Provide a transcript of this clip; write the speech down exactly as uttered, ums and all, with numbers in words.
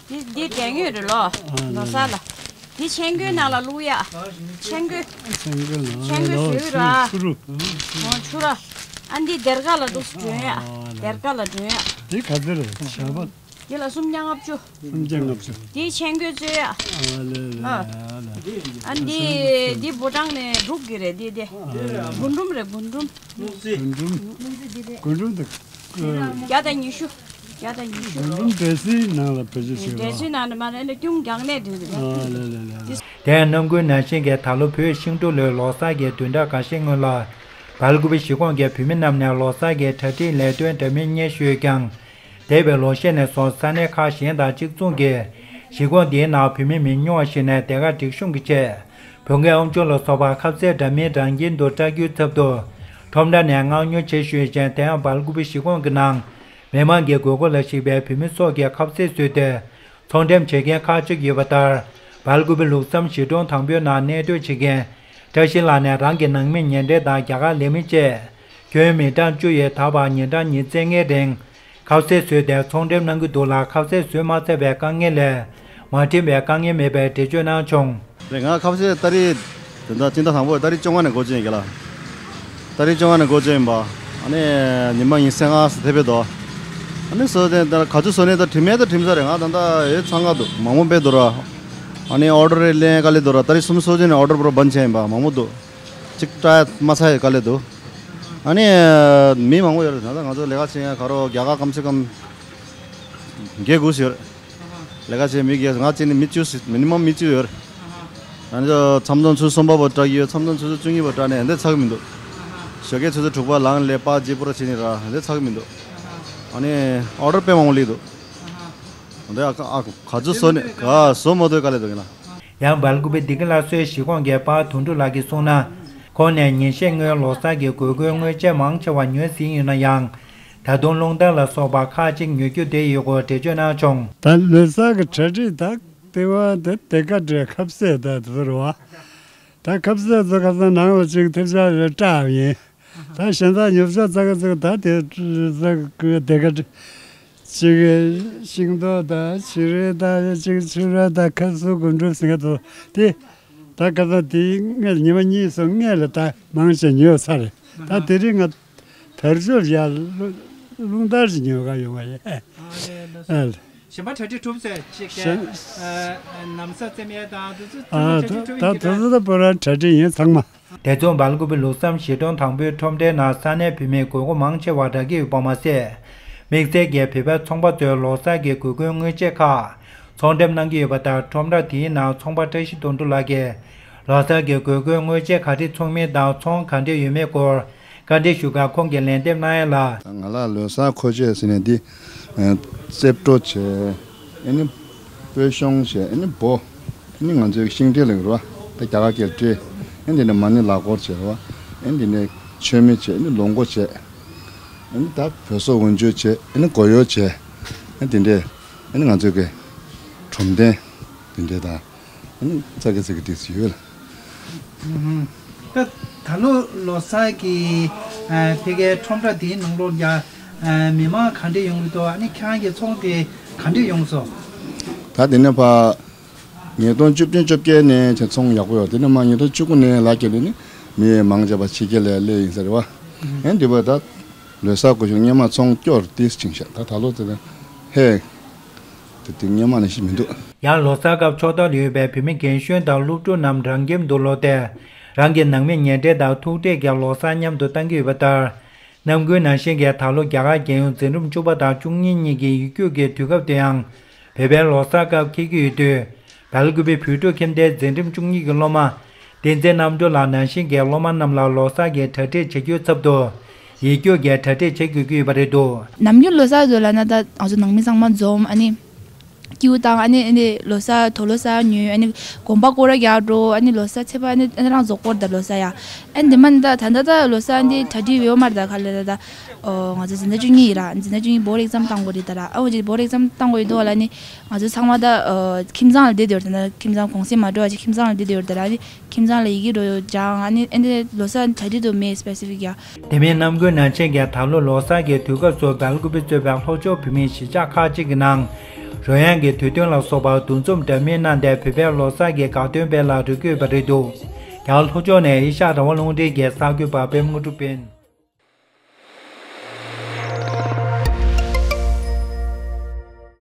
འདི་འདི་འདྲེན་ཡོད་རེད་ལོ། ལོ་གསར་ལ། འདི་ཆན་གོས་ནང་ལ་བླུག་ཡ། ཆན་གོས། ཆན་གོས་ལ། ཆན་གོས་ལོ་བཟོས་ར། ཆུ་རུ། འོ་ཆུ་ར། ཨ་འདི་སྡེར་ཁ་ལ་འདུག་སེ་སྒྲོན་ཡ། སྡེར་ཁ་ལ་སྒྲོན་ཡ། འདི་ག་ཚོད་རེད་ཞག་པ། འདི་ལ་སུམ་བརྒྱ་ལྔ་བཅུ། སུམ་བརྒྱ་ལྔ་བཅུ། འདི་ཆན་གོས་བཟོས་ཡ། ཨ་ལེ་ལེ་ཨ་ལེ། ཨ་འདི་འདི་ཕོ་བྲང་ནས་སྒྲུག་གི་རེད་འདི་དེ། རྒུན་འབྲུམ་རེད་རྒུན་འབྲུམ། རྒུན་འབྲུམ། རྒུན་འབྲུམ་དེ། བརྒྱ་དང་ཉི་ཤུ། བརྒྱ་དང་ཉི་ཤུ། རྒུན་འབྲུམ་འབྲས་སིལ་ནང་ལ་བེད་སྤྱོད་བྱེད་པ། འབྲས་སིལ་ནང་ལ་མ་རེད་ན་ཀྱུང་རྒྱག་ནས་འདུག་རེད། ཨ་ལེ་ལེ་ལེ། དེ་ཡང་གནམ་དགུན་ནང་བཞིན་གྱི་ད་ལོ་བོད་ཤིང་འབྲུག་ལོའི་ལོ་གསར་གྱི་བདུན་ཕྲག་འགའ་ཤས་སྔོན་ལ། སྦེལ་ཀོབ་གཞིས་ཁོངས་ཀྱི་བོད་མི་རྣམས་ནས་ལོ་གསར་གྱི་གྲ་སྒྲིག་ལས་དོན་འདྲ་མིན་སྙན་ཞུས་ཀྱང་། འདས་པའི་ལོ་ཤས་ནས་བཟུང་ས་གནས་ཁག་གཞན་དང་གཅིག་མཚུངས་ཀྱིས་གཞིས་ཁོངས་འདིའི་ནང་བོད་མི་མི་ཉུང་བ་ཞིག་ནས་སྡེར་ཁ་སྒྲིག་གཤོམ་གྱི་ཆེད། བོད་འགན་དབང་སྒྱུར་ལ་སོགས་པ་ཁ་ཟས་འདྲ་མིན་རང་ཁྱིམ་དུ་སྤྲད་རྒྱུའི་ཚབ་ཏུ། ཁྲོམ་ར་ནས་མངགས་ཉོ་བྱེད་ཞུས་ཤིང་། དེ་ཡང་སྦེལ་ཀོབ་གཞིས་ཁོངས་ཀྱི་ནང་མི་མང་གི་དགོས་མཁོ་ལ་གཞིགས་པའི་བོད་མི་སོགས་ཀྱིས་ཁ་ཟས་བཟོས་ཏེ། ཚོང་འགྲེམས་བྱེད་མཁན་ཁག་ཅིག་ཡོད་པ་ལྟར། སྦེལ་ཀོབ་ལུགས་བསམ་གཞིས་གྲོང་དང་པོའི་ནང་གནས་སྡོད་བྱེད་མཁན་བཀྲ་ཤིས་ལགས་ནས་རང་གི་ནང་མི་ཉེ་འབྲེལ་དང་རྒྱ་གར་ལས་མི་བཅས་ཁྱོན་མི་གྲངས་བཅུ་ཡིས་ད་བར་ཉིན་གྲངས་ཉི་ཤུ་རྩ་ལྔའི་རིང་ཁ་ཟས་བཟོས་ཏེ་ཚོང་འགྲེམས་གནང་གི་འདུག་ལ། ཁ་ཟས་བཟོས་མ་ཚར་བའི་དཀའ་ངལ་ལས་མ་འགྲིམ་པའི་དཀའ་ངལ་མེད་པའི་འགྲེལ་བརྗོད་གནང་བྱུང་། རེད། ང་ཁ་ཟས་ཏ་རིག་དེ་འདྲ་སྤྱི་ཟླ་དང་པོ་ཏ་རིག་བཅོ་ལྔ་ནས་འགོ་བྱས་ཡིན་གྱི་ལ། ཏ་རིག་བཅོ་ལྔ་ནས་འགོ་བྱས་ཡིན་པ། ཨ་ནི་ཉི་མ་ཉི་ཤུ་རྩ་ལྔ་ཟེར་དེ་བས་དོ། ཨ་ནི་བཟོ་དེ་ད་ག་ཚོད་བཟོ་ནས་ད་གྲིམ་མེད་ད་གྲིམ་ས་རེད། ང་ད་ལྟ་ཡོད་ཚང་ག་འདུག་མང་པོ་དཔེ་འདུག་ར། ཨ་ནི་ཨོ་ཌར་རེ་ལེན་དཀའ་ལས་འདུག་ར། ཏ་རིག་སུམ་ཅུ་སོ་བཞི་ནས་ཨོ་ཌར་པུ་ར་བན་བྱས་ཡིན་པ། མང་པོ་འདུག་གཅིག་སྤྲད་མ་ཚར་ཡ་དཀའ་ལས་འདུག་ཨ་ནི་མི་མང་པོ་ཡོད་རེད། ད་ལྟ་ང་ཚོ་ལས་ཀ་བྱེད་མཁན་ག་རོ་རྒྱ་གར་ཀམ་སེ་ཀམ་བརྒྱད་དགུ་ཞིག་ཡོད་རེད། ལས་ཀ་བྱེད་མི་གིས་ང་བཅས་ནི་མི་བཅུ་ཞིག་མི་ནི་མམ་མི་བཅུ་ཡོད། ཨ་ནི་ཚོ་མཚམས་མཚམས་ཚོས་གསུམ་པ་བོ་སྤྲད་ཀྱི་ཡོད། མཚམས་མཚམས་ཚོས་བཅུ་གཉིས་པ་སྤྲད་ནས་འདི་ཚར་གི་མི་འདུག་ཞོགས་ཀས་ཚོས་དྲུག་པ་ལངས་ལས་པ་རྗེས་པོ་ར་བྱེད་ནི་ར་འདི་ཚར་གི་མི་འདུག་ཨ་ནི་ཨོ་ཌར་དཔེ་མང་པོ་སླེབས་འདུག་འདི་ཨ་ཨ་ག་ཚོད་བཟོ་ནས་ག་བཟོ་མ་ཐུབ་དཀའ་ལས་འདུག་ཡིན་ན། ཡང་སྦེལ་ཀོབ་བདེ་སྐྱིད་སླར་གསོའི་གཞིས་ཁོངས་ཀྱི་པ་དོན་གྲུབ་ལགས་ཀྱིས་གསུངས་ན། ཁོང་ནས་ཉིན་ཤས་སྔོན་ལོ་གསར་གྱི་དགོས་མཁོའི་དངོས་ཆས་མང་ཆེ་བ་ཉོས་ཟིན་ཡོད་ན་ཡང་། ད་དུང་རླུང་ལྟར་ལ་སོགས་པ་ཁག་ཅིག་ཉོ་རྒྱུ་དེ་ཡོད་སྐོར་འགྲེལ་བརྗོད་གནང་བྱུང་། ད་ལོ་གསར་གྱི་གྲ་སྒྲིག་ད་ལྟེ་བ་དེ་སྡེར་ཁ་སྤྲད་ཁ་ཟས་ད་དེ་ཚོ་རེད་བ། ད་ཁ་ཟས་ཚོ་ཁ་སང་ནང་ལ་ཅིག་ཐེབས་ཆག་རེ་སྤྲད་ཡིན། ད་གཞན་དག་ཉོ་ཆ་ཙག་ཙག་ད་དེ་ཙག་སྡེར་ཁ་སྤྲད། ཅིག་ཤིང་ཏོག་དང་བྱི་རིལ་དང་ཅིག་ཕྱུར་ར་དང་ཁ་སུ་རྒུན་འབྲུམ་ཟེར་མཁན་ཚོ་དེ། ད་ཁ་སང་དེའི་སྔ་ཉི་མ་གཉིས་གསུམ་སྔས་ལ་ད་མང་ཆེ་ཉོས་ཚར་རེད། ད་དེ་རིང་ང་དལ་འབྱོར་ཡ་རླུང་རླུང་ལྟར་གྱི་ཉོ་ག་ཡོང་བ་ཡིན། ཨ་ལས་ལགས་སོ། ཨ་ལས། གཞན་པ་གྲ་སྒྲིག་གྲུབ་ཚེ་ཅིག་གི་གཞན་ཨ་ཨ་ན་བཟའ་བཙེམ་ཡས་དང་དེ་ཚོ་ཨ་གྲ་ད་སྒྲིག་གྲུབ་ད་ཡིན་གྱི་དེ་རེད། ཚོ་ད་པོ་རང་གྲ་སྒྲིག་ཡིན་ཚང་མ། དེ་མཚུངས་སྦེལ་ཀོབ་ལུགས་བསམ་གཞིས་གྲོང་དང་པོའི་ཁྲོམ་སྡེའི་ནང་ས་གནས་བོད་མིའི་དགོས་མཁོ་མང་ཆེ་བ་རག་གི་ཡོད་པ་མ་ཟད། དམིགས་བསལ་གྱིས་བོད་པའི་ཚོང་པ་ཚོའི་ལོ་གསར་གྱི་དགོས་མཁོའི་དངོས་ཆས་ཁག་ཚོང་འགྲེམས་གནང་གི་ཡོད་པ་ལྟར། ཁྲོམ་ར་དེའི་ནང་ཚོང་པ་བཀྲ་ཤིས་དོན་གྲུབ་ལགས་ཀྱིས་ལོ་གསར་གྱི་དགོས་མཁོའི་དངོས་ཆས་ག་རེ་འཚོང་མིན་དང་ཚོང་ག་འདྲས་ཡོད་མེད་སྐོར་བཀའ་འདྲི་ཞུ་སྐབས་ཁོང་གིས་ལན་འདེབས་གནང་ཡ་ལ། ང་ལ་ལོ་གསར་མཁོ་ཆས་ཟེར་ནས་འདི། ཨ་རྩེབ་བྲོ་བྱས། ཨ་ནི་སྤོས་ཤོང་བྱས། ཨ་ནི་འབོ། ཨ་ནི་ང་ཚོའི་ཤིང་འབྲས་ལ་རུ་བ། ད་རྒྱ་གར་སྐད་སྤྲེ། ཨ་ནི་དེ་ནས་མ་ཎི་ལག་འཁོར་བྱས་རུ་བ། ཨ་ནི་དེ་ནས་མཆོད་མེ་བྱས། ཨ་ནི་ལོ་མགོ་བྱས། ཨ་ནི་ད་བོད་སོག་འོན་ཆོས་བྱས། ཨ་ནི་མགོ་ཡོལ་བྱས། ཨ་ནི་དེ་འདྲས། ཨ་ནི་ང་ཚོའི་གི་གྲོམ་སྟན་དེ་འདྲས་དང་། ཨ་ནི་ཙག་གི་ཙག་གི་ཏིག་ཙི་ཡོད་ལ། ད་ད་ལོ་ལོ་གསར་གྱི་ཨ་ཕ་གིའི་ཁྲོམ་ར་དེའི་ནང་ལོགས་ལ་ཨ་མི་མང་ག་འདྲས་ཡོང་གི་འདུག་ཨ་ནི་ཁྱེད་རང་གི་ཚོང་དེ་ག་འདྲས་ཡོང་སོང་། ད་དེ་ནས་ཕ་ཉིས་སྟོང་བཅུ་བདུན་བཅོ་བརྒྱད་ནས་བྱས་ཚོང་ཡག་པོ་ཡོད། དེ་ནས་མ་ཉིས་སྟོང་བཅུ་དགུ་ནས་ལ་རྒྱབ་ནས་ནི་མི་མང་ཆེ་བ་ཕྱི་རྒྱལ་ལ་སླེབས་ཡིན་ས་རེད་བ། ཨེ་འདི་བ་ད་ལོ་གསར་གོ་ཤུགས་སྔོན་མ་ཚོང་སྐྱོར་ཏིས་ཅིང་ཤ་ད་ད་ལོ་དེ་ད་ཧེ། དེ་དེ་སྔོན་མ་ནང་བཞིན་མི་འདུག་ཡང་ལོ་གསར་སྐབས་ཕྱོགས་མཐར་ཡོད་པའི་བོད་མི་རྒན་གཞོན་དང་སློབ་ཕྲུག་རྣམས་རང་ཁྱིམ་དུ་ལོག་སྟེ། རང་གི་ནང་མི་ཉེ་འབྲེལ་དང་ཐུག་འཕྲད་ཀྱིས་ལོ་གསར་མཉམ་དུ་བཏང་གི་ཡོད་པ་ལྟར། ནམ་རྒྱུན་ནང་བཞིན་གྱི་ད་ལོ་རྒྱ་གར་རྒྱལ་ཡོངས་འཛིན་རིམ་བཅུ་པ་དང་བཅུ་གཉིས་གཉིས་ཀྱི་ཡིག་རྒྱུགས་ཀྱི་དུས་སྐབས་དེ་ཡང་བོད་པའི་ལོ་གསར་སྐབས་འཁེལ་གྱི་ཡོད་དུས། སྦེལ་ཀུ་པེ་བོད་ཕྲུག་ཁྱིམ་སྡེའི་འཛིན་རིམ་བཅུ་གཉིས་ཀྱི་སློབ་མ་བསྟན་འཛིན་རྣམ་གྲོལ་ལགས་ནང་བཞིན་གྱི་སློབ་མ་རྣམས་ལ་ལོ་གསར་གྱི་གྲ་སྒྲིག་བྱེད་རྒྱུའི་ཚབ་ཏུ་ཡིག་རྒྱུགས་ཀྱི་གྲ་སྒྲིག་བྱེད་དགོས་ཀྱི་ཡོད་པ་རེད་འདུག་ནམ་རྒྱུན་ལོ་གསར་དུས་ལ་ན་ད་ང་ཚོ་ནང་མི་ཚང་མ་འཛོམས། ཨ་ནི་སྐྱིད་པོ་བཏང་། ཨ་ནི་ཨ་ནི་ལོ་གསར་དུ་ལོ་གསར་ཉོས། ཨ་ནི་དགོན་པ་སྐོར་ར་རྒྱག་འགྲོ། ཨ་ནི་ལོ་གསར་ཚེས་པ་ཨ་ནི་ཨ་ནི་རང་རྫོགས་སྐོར་ད་ལོ་གསར་ཡ། ཨ་ནི་དེ་མ་ནི་ད་ད་ད་ད་ལོ་གསར་འདི་གྲ་སྒྲིག་ཡོད་མ་རེད། ད་ག་ལེ་ད་ད་ཨོ་ང་ཚོ་འཛིན་གྲྭ་བཅུ་གཉིས་ཡིན་ར། འཛིན་གྲྭ་བཅུ་གཉིས་བོར་ཨེག་ཛམ་བཏང་དགོས་རེད་ད་ར། ཨ་འོ་ཅིག་བོར་ཨེག་ཛམ་བཏང་དགོས་ཡོད་དོ་ལ་ནི། ང་ཚོ་ཚང་མ་ད་ཨ་ཁྱིམ་ཚང་ལ་བསྡད་བསྡད་ཡོད་རེད། ད་ཁྱིམ་ཚང་གུང་སེང་མ་འགྲོ་བ་ཅིག་ཁྱིམ་ཚང་ལ་བསྡད་བསྡད་ཡོད་རེད་ད་ར། ཨ་ནི་ཁྱིམ་ཚང་ལ་ཡི་གེ་འགྲོ་སྦྱང་། ཨ་ནི་ཨ་ནི་ལོ་གསར་གྲ་སྒྲིག་ཏུ་མེད་སི་པེ་སི་ཕིག་ཡ། དེ་མིན་ནམ་རྒྱུན་ནང་བཞིན་གྱི་ད་ལོ་ལོ་གསར་གྱི་དུས་སྐབས་སུ་སྦེལ་ཀུ་པེ་གཙོས་པའི་ལྷོ་ཕྱོགས་བོད་མིའི་གཞིས་ཆགས་ཁག་ཅིག་གི་ནང་། རོལ་དབྱངས་ཀྱི་དུས་སྟོན་ལ་སོགས་པ་འདུ་འཛོམས་འདྲ་མིན་གནང་སྟེ་བོད་པའི་ལོ་གསར་གྱི་དགའ་སྟོན་སྤེལ་ལ་རོལ་དགོས་པ་རེད་འདུག་རྒྱ་གར་ལྷོ་ཕྱོགས་ནས་ཨེ་ཤ་ཡ་རང་དབང་རླུང་འཕྲིན་གྱི་གསར་འགོད་པ་པད་མ་དངོས་གྲུབ་ཡིན།